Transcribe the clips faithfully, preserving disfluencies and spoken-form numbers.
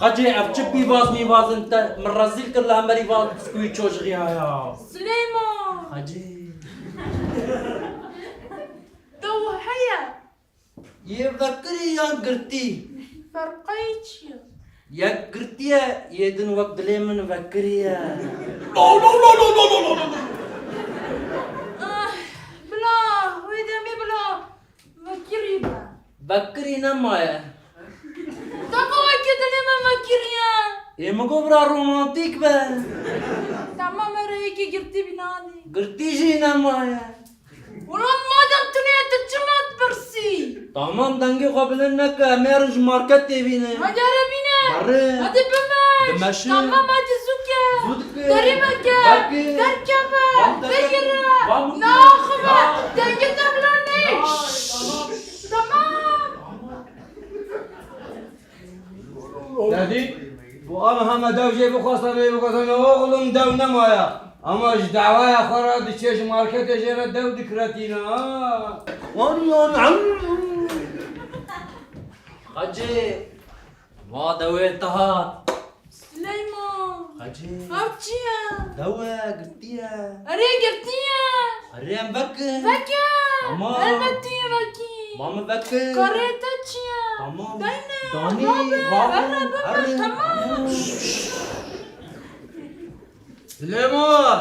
Qecê, ev çi pîvaz mîvaz in te min rezîl kir li hemberî van biskûyî çojixiya ya. Silêman! Qecê. Dew heye. Yê vekirî yan girtî? Ferqeyê çi ye? Yek girtî ye, yê din wek dilê min vekirî ye. No, no, no, no, no, no, no, no. Ah, bila, wê demê bila vekirî be. Vekirî nemaye. Dema wekî dilê min vekirî ye. Ê min got bira romantîk be. Tamam, erê yekî girtî bînanî. Girtî jî nemaye. Ulan madem tune ye, tu çima dipirsî? Tamam, dengê xwe bilind neke, em ê herin ji marketê bînin. Hadi here bîne. Berê. Hadi bimeş. Bimeşin. Tamam, hadi zû ke. Zû dike. Derî veke. Veke. Derkeve. Van deke. Vegire. Van mutlu. Naxive. Na. Dengê te bila neyş. Na, tamam. Tamam. Dedî, bu an heme dew jê bixwesta, bê bixwesta, ne oxlum dew nemaye. Ama ji dawaya xwe re diçe ji marketê jê re dew dikiretîne, ha. Wan yan, am. Xecê, va dewê te hat. Sileyman. Xecê. Ev çi ye? Dew e, girtî ye. Erê girtî ye. Erê em vekin. Vekin. Tamam. Elbet tu yê vekî. Ma min vekin. Karê te çi ye? Tamam. Deyne. Danî, nabe. Bavê, erre, bavê, erre. Tamam. Silêman,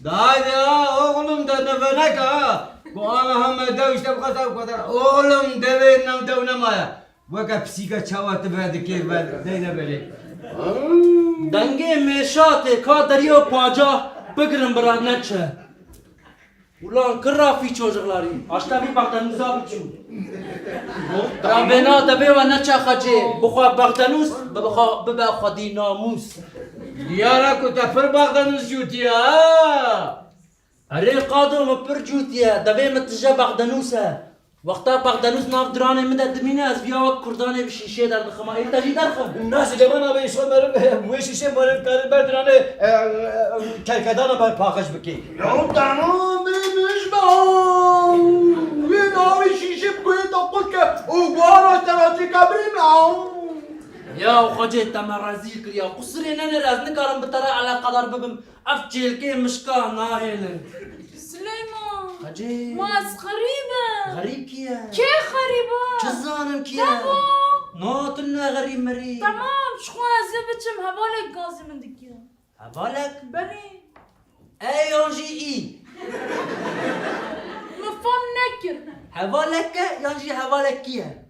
dayde ha, oxlum de neveneke ha. Ku ana heme dew işte bu kadar, bu kadar. Oxlum devê nem dew nemaye. Weke pisîka çawa tu vedikê ve deyne belê. Dengê mêşatê ka derî û paca bigirin bira neçe. Ulan kira fîço jixlarî. Aşta vî Baxdenûza biçû. Rabêna debê we neçe Xecê. Bixwe Baxdenûz, bibixwe, bibe xwedî namûs. Diyar e ku te pir Baxdenûz cûtiye ha. Erê qado min pir cûtiye. Devê min tije Baxdenûs e. Wexta Baxdenûz nav diranê min de dimîne, ez viya wek kurdanê bi şîşê derdixima. Ê te jî derxim. Nasê cema nabê îşxwe meriv, wê şîşê meriv karin ber diranê, e, e, kerkedana ber paqij bikê. Ya tamam, bê min ji be. Wê navê şîşê bi guhê te qut ke û guhara te re tê ke birê min. Ya Xecê, te me rezîl kiriya. Qusirê nenêr, ez nikarim bi te re eleqedar bibim. Ev çêlkê mişka nahêlin. Sileyman. Hacê. Ma ez xerîb im. Xerîb kî ye? Kê xerîb e? Çi zanim kî ye? Te bo. Na, tu ne xerîb merîb. Temam, ji xwe ez ê biçim, hevalek gazî min dike. Hevalek? Belê. E yan jî î? Min fam nekir. Hevalek e yan jî hevalek kî ye?